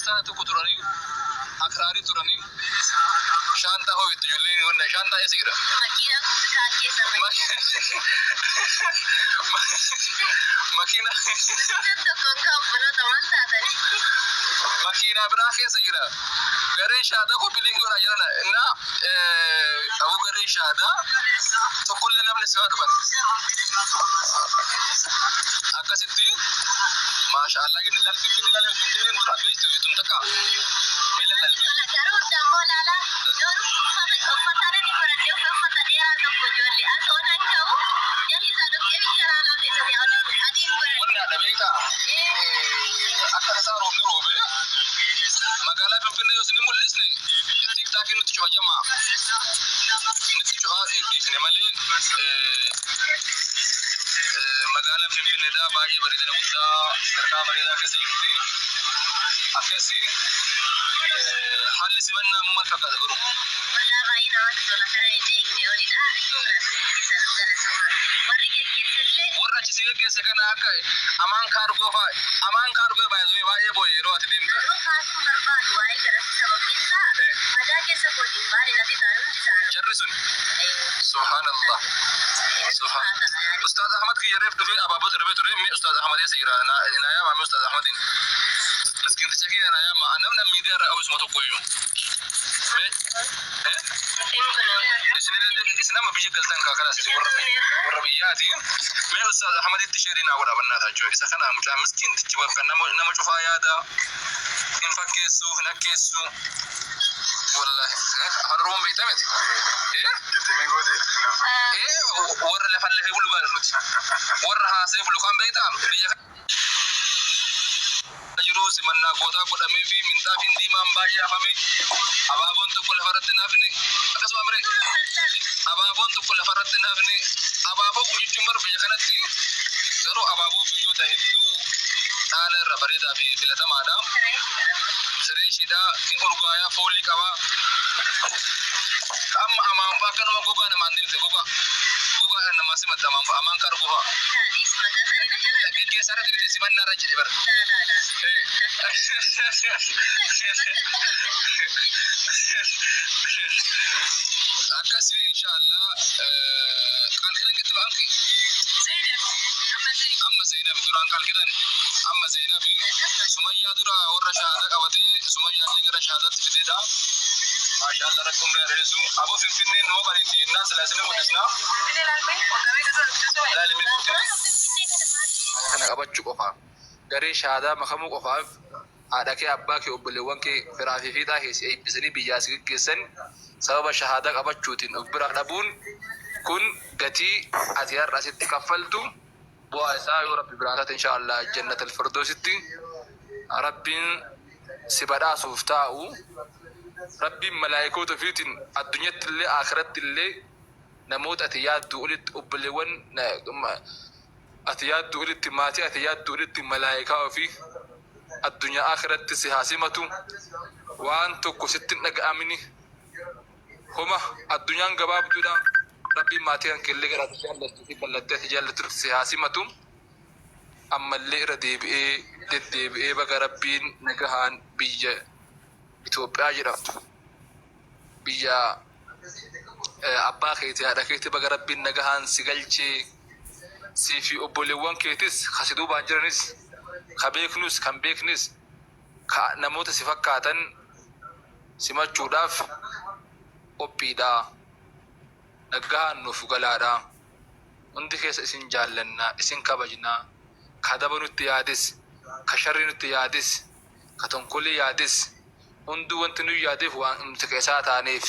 Kiristaana tokko turanii akraarii turanii shaantaa hoo'ittu ijoolleen wanna shaantaa eessa jira? Makiinaa kaan keessa Makiinaa tokko akka obboloota maal taatanii? Makiinaa biraa keessa jira. Gareen shaadaa koppiliin godhaa jiran na abu gareen shaadaa tokkollee namni si'aa dhufan. Akkasitti maashaallah gini lal finfinnee lal finfinneen dura beektu tun takka miila lalmi. Garuu dammoo laala yoo uffata ni godhadhee uffata dheeraa tokko ijoollee as oolan ka'u jalli isaa dhoqqee biyya laalaa keessatti adiin godhadhe. Wanni haadha beektaa akka tasaa roobni roobee magaalaa Finfinnee yoo isin mul'isne TikTokiin nutti cufa jamaa nutti cufaa dhiifne malee magaalaan Finfinneedha baay'ee bareedina guddaa sadarkaa bareedaa keessa jirti. Akkasi haalli simannaa immoo maal fakkaata garuu? Walaa baay'ee namatti tola kana hin eegne olidha. Warri geggeessellee Warra achi si geggeesse kana akka amaan kaargoo fa'a amaan kaargoo baay'ee baay'ee boo'e yeroo ati deemtu. Yeroo kaasuun barbaadu waa'ee garasi sababiin isaa madaa keessa kootiin baale natti ta'an hundi isaanii. Jarri sun subhaanallah. Subhaan. Ustaaz Ahmad kiyya reef dhufee abaaboo darbee ture mee Ustaaz Ahmad eessa jira? Na yaama mee Ustaaz Ahmadin. Miskiinticha kiyya na yaama namni miidiyaa irraa qabu isuma tokko iyyuu. Mee isin isin amma biyya galtan kaa kalaas isin warra warra biyyaati. Mee Ustaaz Ahmaditti share naa godha bannaa taachuu isa kana mucaa miskiintichi bakka nama nama cufaa yaada hin fakkeessu hin akkeessu. Wallahi afaan Oromoon beektaa miti? Eh warra lafa lafee bulu baala nuti. Warra haasee bulu kan beektaa biyya jiru simannaa gootaa godhamee fi minxaafiin diimaan baay'ee hafame abaaboon tokko lafarratti hin hafne akkasuma mire abaaboon tokko lafarratti hin hafne. Abaaboo kun jechuun bara biyya kanatti garuu abaaboo biyyoota hedduu dhaala irra bareedaa fi filatamaadha. Freshiidha, hin urgaayaa, foolii qaba. Amma amaanfaa akkanuma gogaa namaan deemte gogaa gogaadhaan namaa simatta amaanfaa amaan kargoo fa'a. Geggeessaa irratti miti simannaa irra jedhe bara. Akkasi inshaallah qaal kidan kitti ba'anki amma Zainab duraan qaal kidan amma Zainab Sumayyaa dura warra shahaadaa qabatee Sumayyaa illee gara shahaadaatti fideedha. Maashaallah rabbi umrii haa dheeressu. Aboo Finfinneen numa bareeddi jennaan silaa isin mul'isna. Laali mee Finfinnee. Kana qabachuu qofaaf garee shahaadaa makamuu qofaaf haadha kee abbaa kee obboleewwan kee firaa fi fiixaa kee si eebbisanii biyyaa si geggeessan sababa shahaadaa qabachuutiin of biraa dhabuun kun gatii ati har'a asitti kaffaltu bu'aa isaa yoo rabbi biraa taate insha Allah jannatal firdoositti rabbiin si badhaasuuf taa'u. Rabbiin malaayikoota ofiitiin addunyatti illee aakiratti illee namoota ati yaaddu olitti obboleewwan ati yaaddu olitti maatii ati yaaddu olitti malaayikaa ofii addunyaa aakiratti si haa simatu. Waan tokko sitti hin dhaga'amini homa addunyaan gabaabduudha. Rabbiin maatii kan keellee gara ati jaallattuu fi kallattii ati jaallattutti si haa simatu. Ammallee irra deebi'ee deddeebi'ee baga rabbiin nagahaan biyya Itoophiyaa jedhamtu biyya abbaa keetii haadha keetii baga rabbiin nagahaan si galchee sii fi obboleewwan keetis ka si duubaan jiranis ka beeknus kan beeknis ka namoota si fakkaatan simachuudhaaf qophiidha. Nagahaan nuuf galaadha. Hundi keessa isin jaallanna, isin kabajna. Ka daba nutti yaades, ka sharrii nutti yaades, ka tonkolii yaades, hunduu wanti nuyi yaadeef waan nuti ka isaa taaneef.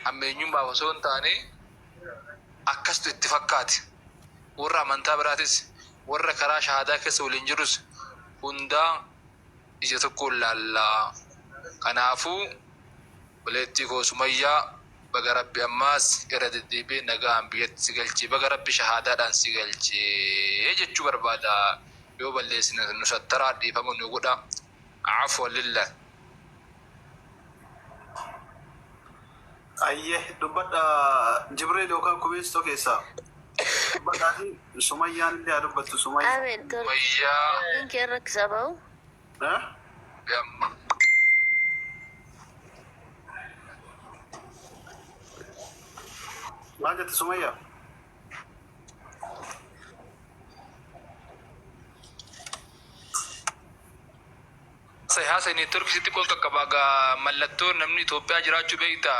Hammeenyummaaf osoo hin taane akkastu itti fakkaate. Warra amantaa biraatis, warra karaa shahaadaa keessa waliin jirus hundaa ija tokkoon laalla. Kanaafuu obboleettii koo Sumayyaa baga Rabbi ammaas irra deddeebi'ee nagaan biyyatti si galche, baga Rabbi shahaadaadhaan si galche jechuu barbaada. Yoo balleessine nu sattaraa, dhiifama nu godha. Afwan lillah. Ayyee dubbadha Jibriil yookaan kubeessitoo keessaa dubbadhaafi Sumayyaan illee haa dubbattu Sumayyaa. Amen tole. Sumayyaa. Link irra rakkisaa ba'u. Eh? Maal jette Sumayyaa? Haasa'e network sitti qoon qaqqaba gaa mallattoo namni Itoophiyaa jiraachuu beekta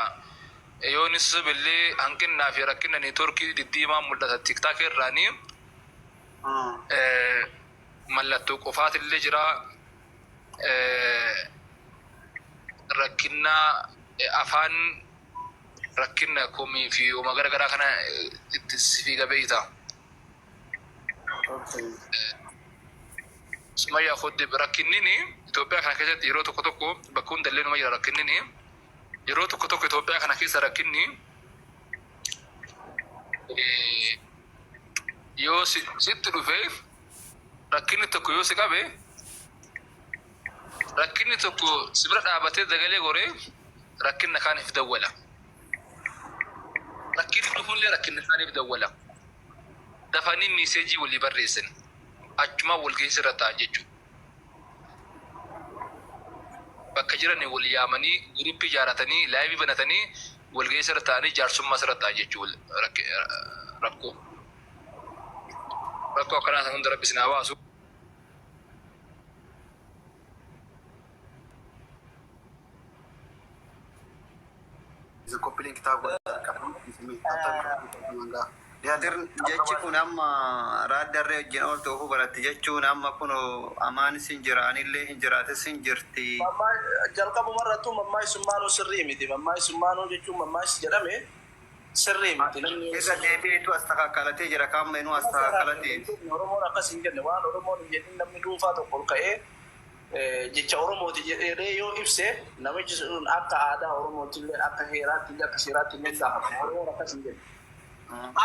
yoonis billee hanqinnaa fi rakkina network diddiimaa mul'ata TikTok irraanii mallattoo qofaatillee jira rakkinna afaan rakkinna komii fi wama gara garaa kana itti si fiiga beekta. Sumayyaa Khuddib rakkinnini Itoophiyaa kana keessatti yeroo tokko tokko bakka hundallee numa jira rakkinnini yeroo tokko tokko Itoophiyaa kana keessa rakkinni yoo sitti dhufe rakkinni tokko yoo si qabe rakkinni tokko si bira dhaabatee dagalee goree rakkinna kaaniif dawwala. Rakkinni dhufullee rakkinna kaaniif dawwala. Dafanii miiseejii walii barreessan. Achumaan wal geessi irra ta'an jechuudha. Bakka jiran wal yaamanii guruppii ijaaratanii live banatanii wal geessi irra ta'anii jaarsummaa irra ta'an jechuudha rakkoo. Rakkoo akkanaa sana hunda rabbi isin haa baasu. Copy link kitaaba Jechi kun amma raaddarree wajjin ooltu ofuu baratti jechuun amma kun amaanis hin jira anillee hin jiraatis hin jirti. Jalqabumarrattuu mammaayisummaanuu sirrii miti. Mammaayisummaanuu jechuun mammaayis jedhame sirrii miti. Namni Irra deebi'eetu as takakkalatee jira kaamma inuu as takakkalatee. Oromoon akkas hin jenne. Waan Oromoon hin jedhin namni dhuunfaa tokko ol ka'ee jecha Oromooti jedhee yoo ibse namichi sun akka aadaa Oromootti illee akka heeraatti illee akka seeraatti illee gaafatama. Oromoon akkas hin jenne.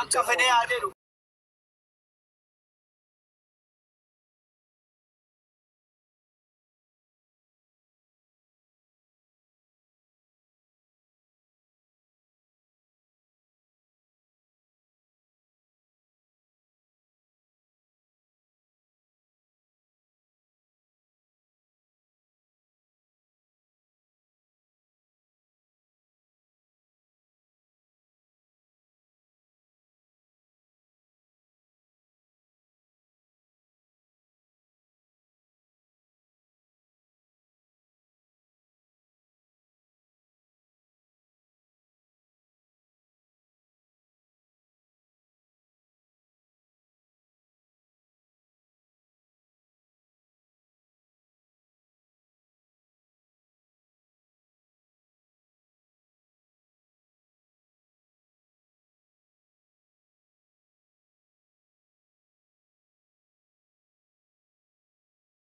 Akka fedhee haa jedhu.